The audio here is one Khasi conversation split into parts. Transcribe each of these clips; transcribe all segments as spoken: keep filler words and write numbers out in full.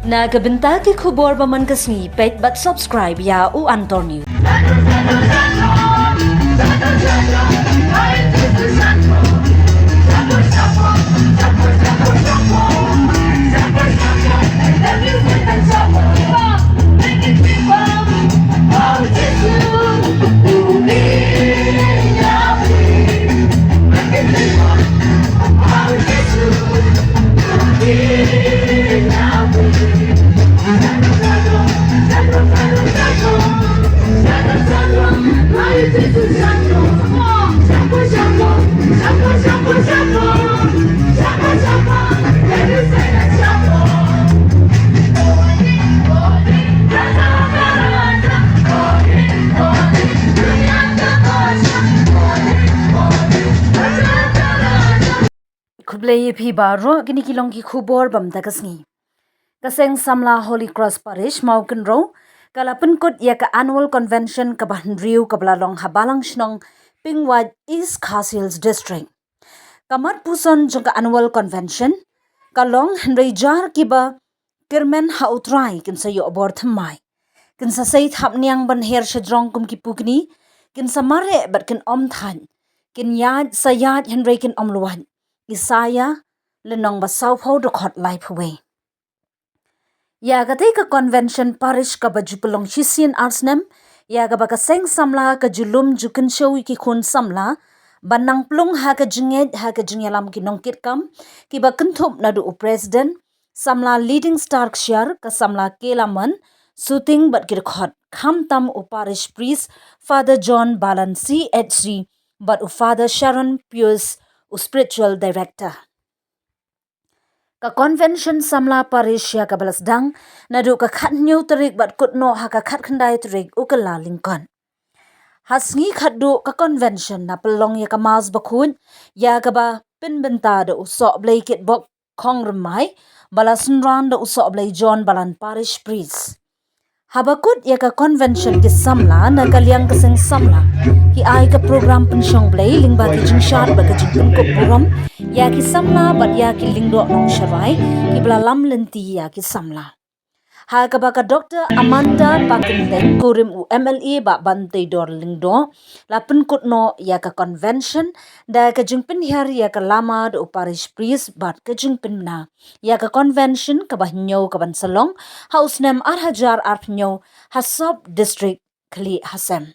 Na ka bynta ki khubor ba man ka sngi, peit bad subscribe ïa u Antor News. Khublei ïa phi baroh, kine ki long ki khubor ba mynta ka sngi. Ka Seng Samla Holy Cross Parish Mawkynrew ka la pynkut ïa ka Annual Convention kaba hynriew kaba la long ha Balang Shnong, Pingwait, East Khasi Hills District. Ka mat puson jong ka Annual Convention ka long hynrei jar kiba kyrmen ha U Trai kin sa ïoh bor thymmai. Kin sa sei thapniang ban her shajrong kum ki pukni, kin sa mareh bad kin ym thait. Kin ïaid sa ïaid hynrei kin ym luwait. Isaïah lynnong ba sawphew, dkhot laiphew wei. Ïa katei ka convention parish kaba ju pynlong shisien ar snem, ïa kaba ka Seng Samla ka ju lum ju kynshew ïa ki khun samla ban nang pynlong ha ka jingngeit ha ka jingïalam ki nongkitkam kiba kynthup naduh u president, samla leading star kshiar, ka samla Kelaman Suting bad ki dkhot, khamtam u parish priest Father John Balan C H C bad u Father Sharon Pius, u spiritual director. Ka convention samla parish ïa kaba la sdang naduh ka khathynñiew tarik bad kut noh ha ka khatkhyndai tarik u Kyllalyngkot. Ha sngi khatduh ka convention la pynlong ïa ka mass bakhuid ïa kaba pynbynta da u Sohblei Kitbok Khongrymmai, ba la synran da u Sohblei John Balan, parish priest. Haba kut ïa ka convention, ki samla na ka liang ka Seng Samla ki ai ka program pynshong Blei lyngba ki jingshad bad ka jingpynkup burom ïa ki samla bad ïa ki lyngdoh nongsharai kiba la lam lynti ïa ki samla. Ha kaba ka Doctor Amanda Pakyntein, kurim u M L A Bah Banteidor Lyngdoh, la pynkut noh ïa ka convention da ka jingpynhiar ïa ka lama da u parish priest bad ka jingpynbna ïa ka convention kaba hynñiew kaban sa long ha u snem ar hajar arphew hynñiew ha sub district Khlieh Hasem.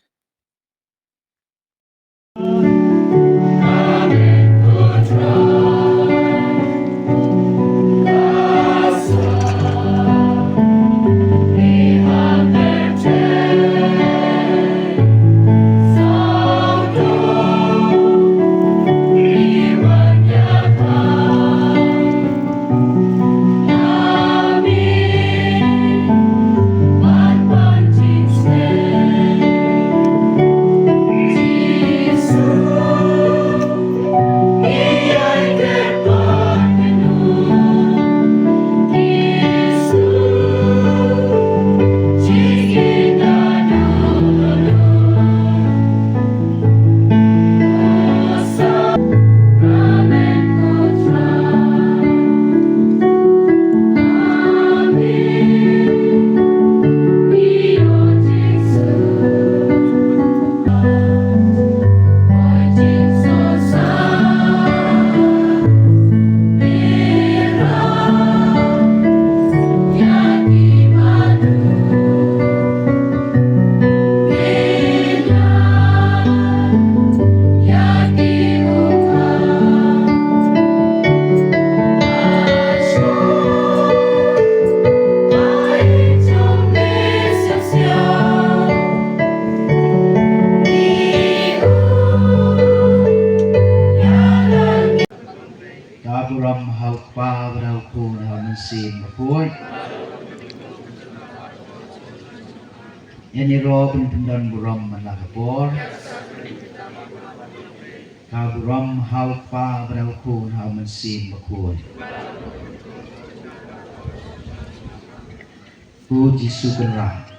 Ka burom ha u Kpa bad ha u Khun bad ha u Mynsiem Bakhuid. Ïa ngi ruh ban pyndon burom man la ka por. Ka burom ha u Kpa bad ha u Khun bad ha u Mynsiem Bakhuid. Ko Jisu Kynrad,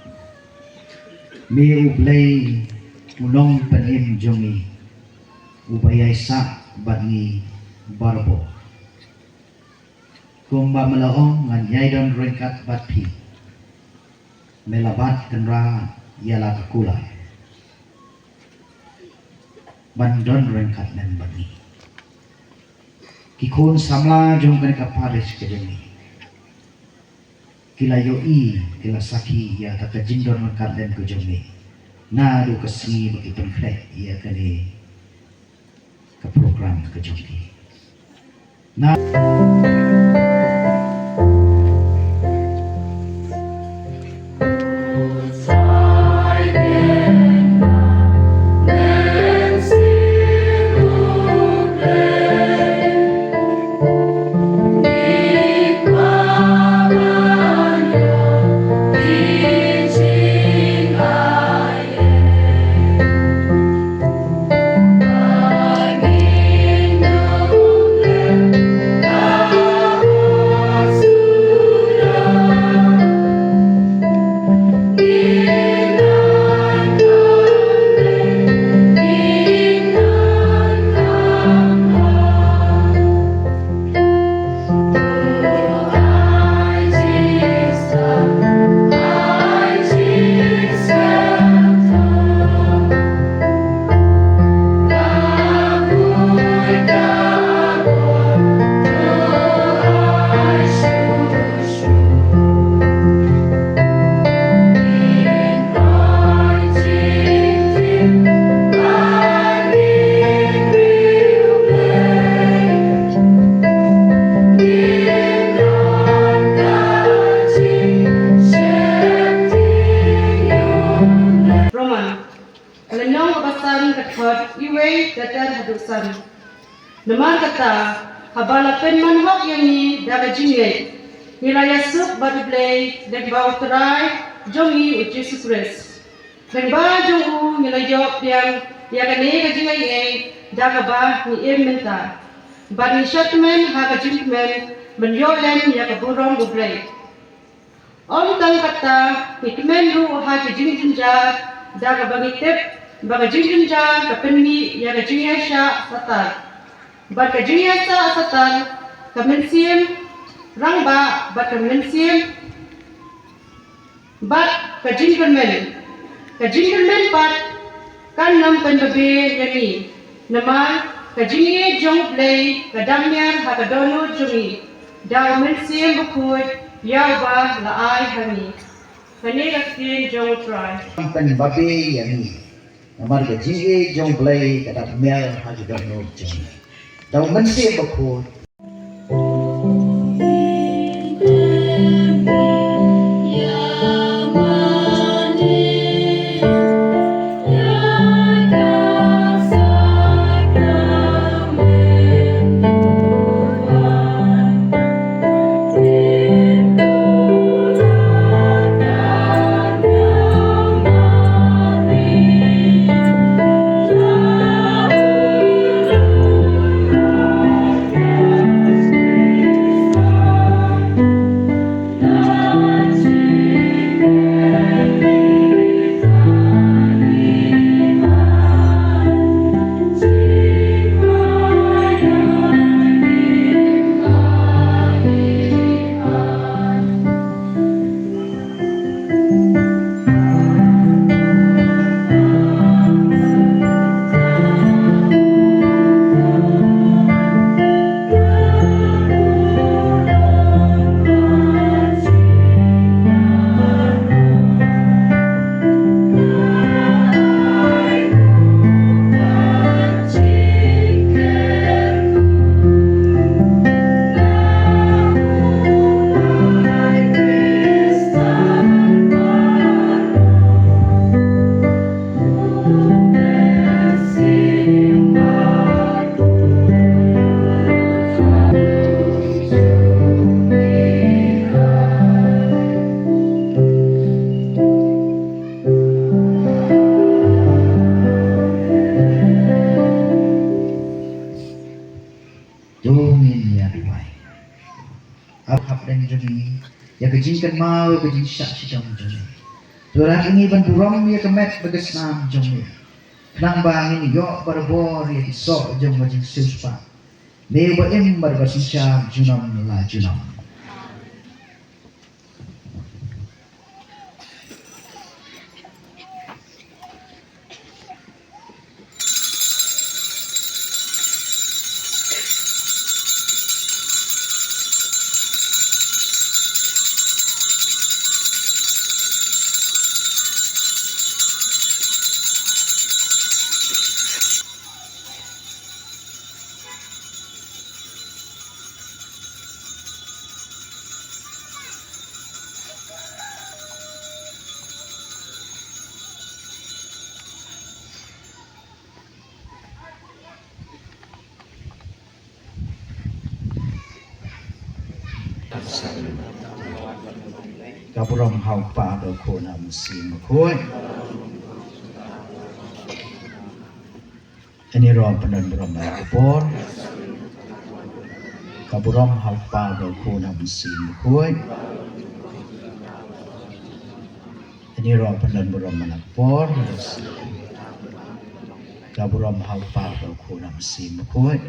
me U Blei u nongpynim jong ngi, uba ïaisah bad ngi barabor. Kumba me la ong, ngan ïai don ryngkat bad phi. Me la bat kynrad ïa la ka kulai ban don ryngkat lem bad ngi. Ki khun samla jong kane ka parish ka jong ngi ki la ïohi, ki la sakhi ïa ka jingdon ryngkat lem ka jong ngi naduh ka sngi ba ki pynkhreh ïa kane ka program ka jong ki. Na Roman, ka lynnong kaba san, ka dkhot iwei, ka ter haduh san. Namar kata, haba la pynman hok ïa ngi da ka jingngeit, ngi la ïasuk bad U Blei lyngba U Trai jong ngi U Jisu Khrist. Lyngba jong u ngi la ïoh pdiang ïa kane ka jingaiei da kaba ngi im mynta, bad ngi shah tymmen ha ka jingkmen ban ïoh lem ïa ka burom U Blei. Ym tang katta, ngi kmen ruh ha ka jingjynjar da kaba ngi tip ba ka jingjynjar ka pynmih ïa ka jingïaishah satar, bad ka jingïaishah satar ka mynsiem rangbah, bad ka mynsiem bad ka jingkyrmen. Ka jingkyrmen pat kan ym pynbabe ïa ngi, namar ka jingïeit jong U Blei ka dang miar ha ka dohnud jong ngi da U Mynsiem Bakhuid ïa uba la ai ha ngi. Kane ka ktien jong U Trai. Kan ym pynbabe ïa ngi, namar ka jingïeit jong U Blei ka dang miar ha ka dohnud jong ngi da U Mynsiem Bakhuid. To ngin ïa duwai. Ap hapdeng jong ngi ïa ka jingkynmaw, ka jingshah shitom jong ngi. To rat ngi ban burom ïa ka met bad ka snam jong ngi, khnang ba ngin ïoh barabor ïa ki soh jong ka jingsiewspah. Me uba im bad ba synshar junom la junom. Ka burom ha u Kpa bad u Khun bad u Mynsiem Bakhuid. Ïaroh pyndon burom ha ka por. Ka burom ha u Kpa bad u Khun bad u Mynsiem Bakhuid. Ïaroh pyndon burom ha ka por. Ka burom ha u Kpa bad u Khun bad u Mynsiem Bakhuid.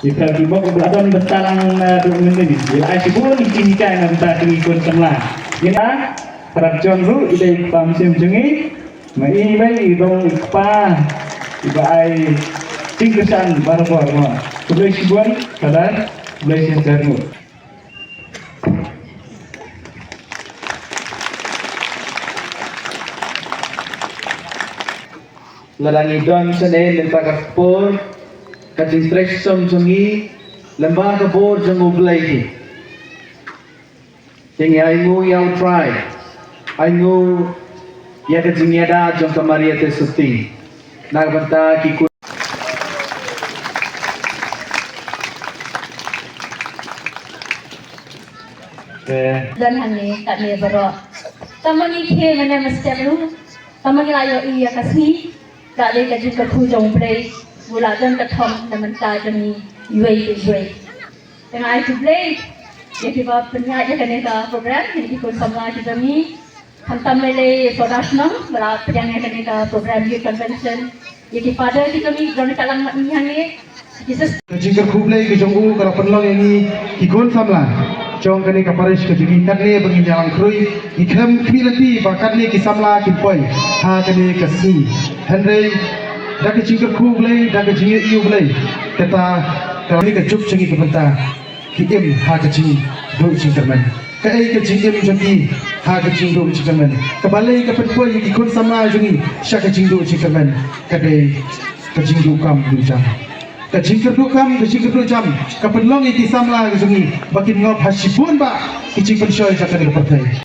Ïa ka ki bok ba don bynta lang na duk mynnin. Ïa ai shibun ki jinghikai na bynta ki khun samla. Ïa ka parap jong ruh i dei i kpa mynsiem jong ngi. Ma i mei i dong i kpa i ba ai jingkyrshan barabor mo. Khublei shibun, Father, khublei shibun. Lada ngi don shane mynta ka por, ka jingtrei shitom jong ngi lyngba ka bor jong U Blei hi. Te ngi ainguh ïa U Trai, ainguh ïa ka jingïada jong ka Maria Theisotti na ka bynta ki khun. Te don hangne katne baroh. Tang ma ngi khie mynne mynstep ruh. Tang ma ngi la ïohi ïa ka sngi. Ka dei ka jingkyrkhu jong U Blei. U la don ka thong na bynta jong ngi iwei pa iwei. Te nga ai khublei ïa kiba pynïaid ïa kane ka program, ïa ki khun samla ki jong ngi. Khamtam lei lei ïa u Father Shnong ba la pdiang ïa kane ka program Youth Convention. Ïa ki Father ki jong ngi, jong ngi ka lang mat ngi hangne. Ki sister. Ka jingkyrkhu Blei ka jong u ka la pynlong ïa ngi ki khun samla jong kane ka parish ka jong ngi, katne ba ngin ïalang khrui. Ngi khlem khmih lynti ba katne ki samla kin poi ha kane ka sngi. Hynrei da ka jingkyrkhu Blei, da ka jingïohi U Blei, kata ka, kane ka juk jong ngi ka bynta ki im ha ka jingduh jingkyrmen. Kaei ka jingim jong ki ha ka jingduh jingkyrmen? Ka balei ka pynpoi ïa ki khun samla jong ngi sha ka jingduh jingkyrmen? Ka dei ka jingduh kam duh jam. Ka jingkyrduh kam, ka jingkyrduh jam ka pynlong ïa ki samla jong ngi ba kin ngop ha shibun bah ki jingpynshoi jong kane ka pyrthei.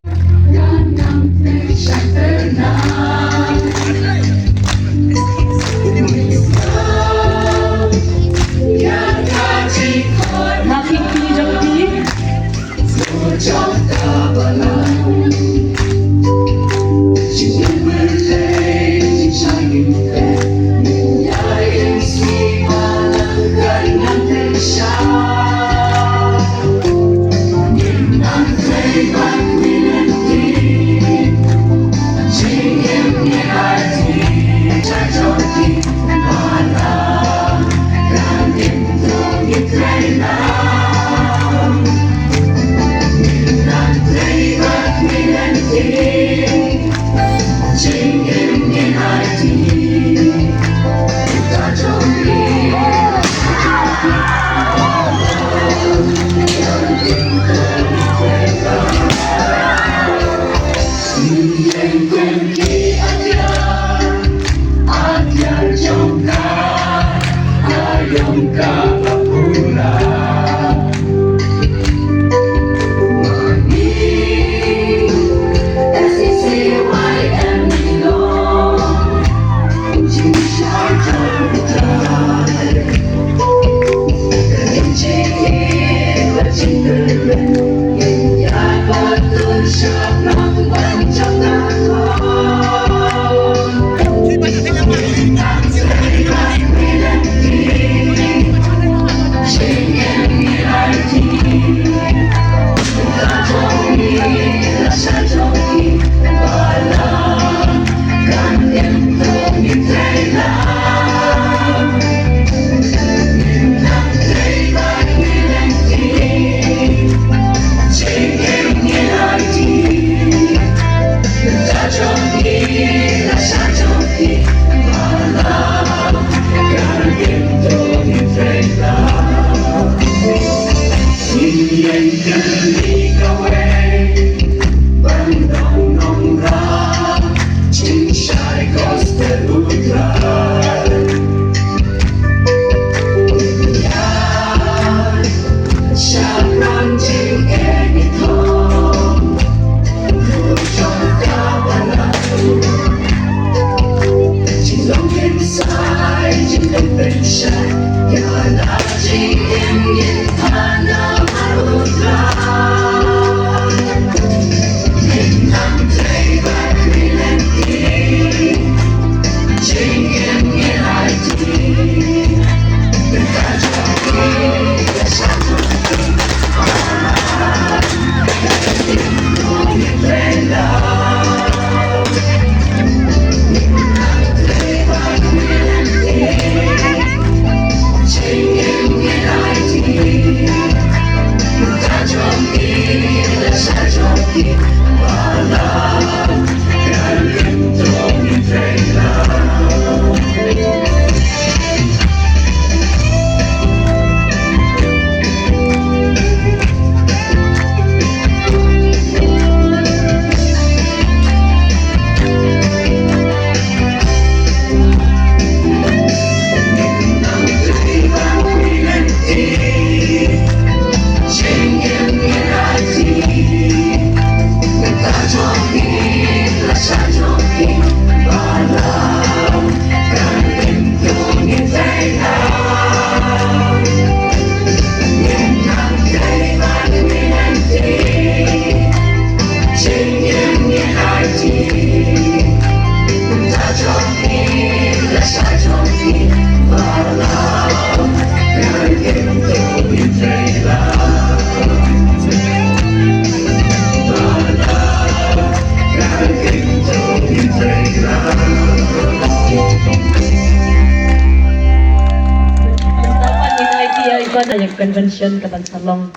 Convention ka ban sa long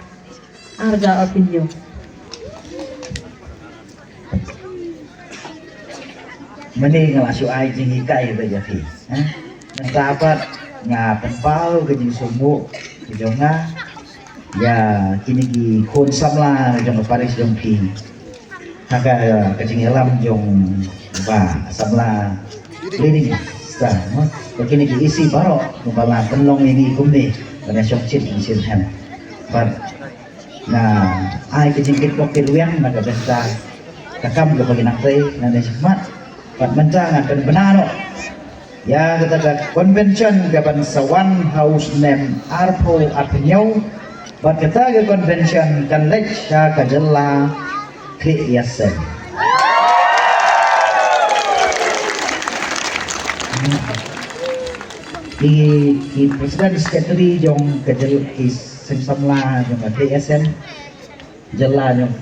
ar hajar arphew hynñiew. Mynne nga la shu ai jinghikai ba ïa phi, eh? Nangta pat nga pynpaw ka jingsngewbha ka jong nga ïa kine ki khun samla jong ka parish jong phi. Ha ka, ka jingïalam jong ba samla leading star, mo? Ba kine ki E C baroh ba la pynlong ïa ngi kumne, ba nga shong chit ngi shin hem. Bad nga ai ka jingkitbok kitrwiang na ka bynta ka kam kaba ngi nang trei na ne shikmat. Bad mynta ngan pynbna noh ïa kata ka convention ka ban sa wan ha u snem arphew arphew hynñiew. Bad kata ka convention kan leit sha ka jylla Khlieh Ïaseng. Ki, ki president secretary jong ka jylla, ki seng samla jong ka Khlieh Ïaseng. Jylla jong.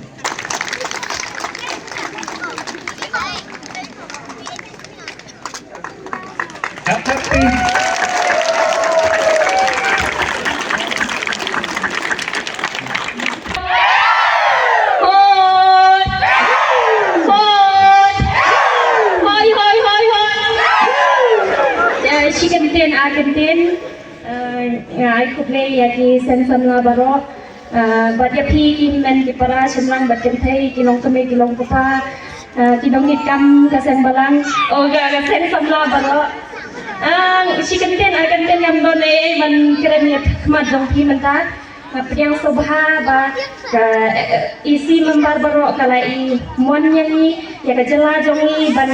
Hoi, hoi, hoi, hoi. Eh, shi kyntien, ar kyntien. Eh, nga ai khublei ïa ki seng samla baroh. Ah, bad ïa phi ki hynmen ki para, shynrang bad kynthei, ki longkmie ki longkpa, ah, ki nongïaid kam ka seng balang, oh, ka, ka seng samla baroh. Ah, shi kyntien, ar kyntien ngam don ei ban kren ïa khmat jong phi mynta. Nga pdiang sngewbha ba ka, eh, eh, E C member baroh ka la ïa mon ïa ngi, ïa ka jylla jong ngi ban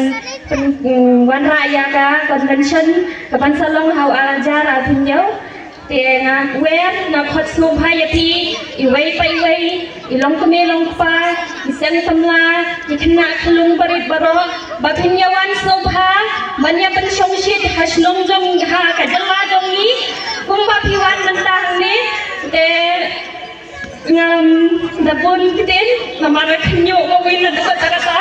pyn-, mm, wanrah ïa ka convention ka ban sa long ha u ar hajar arphew hynñiew. Te nga wer, nga khot sngewbha ïa phi, iwei pa iwei, i longkmie longkpa, i seng samla, i khynnah khyllung barit baroh, ba phin ïa wan sngewbha ban ïa pynshongshit ha shnong jong, ha ka jylla jong ngi, kumba phi wan mynta hangne. Te ngam da bun ktien, namar ka khynñiuh ma win na dukot ta kata.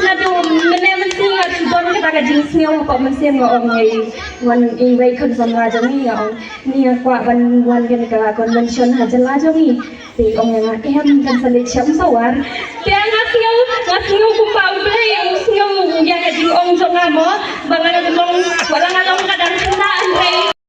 Naduh mynne mynsiem nga ju don kata ka jingsngew, hapoh mynsiem nga ong, ngi wan, iwei khun samla jong ngi, nga ong, ngi kwah ban wan kane ka convention ha jylla jong ngi. Te ong ïa nga, em, kan sa leit sha Umsawar. Te nga sngew, nga sngew kumba U Blei u sngew ïa ka jingong jong nga mo, ba nga la long, wat la nga long ka dang khynnah hynrei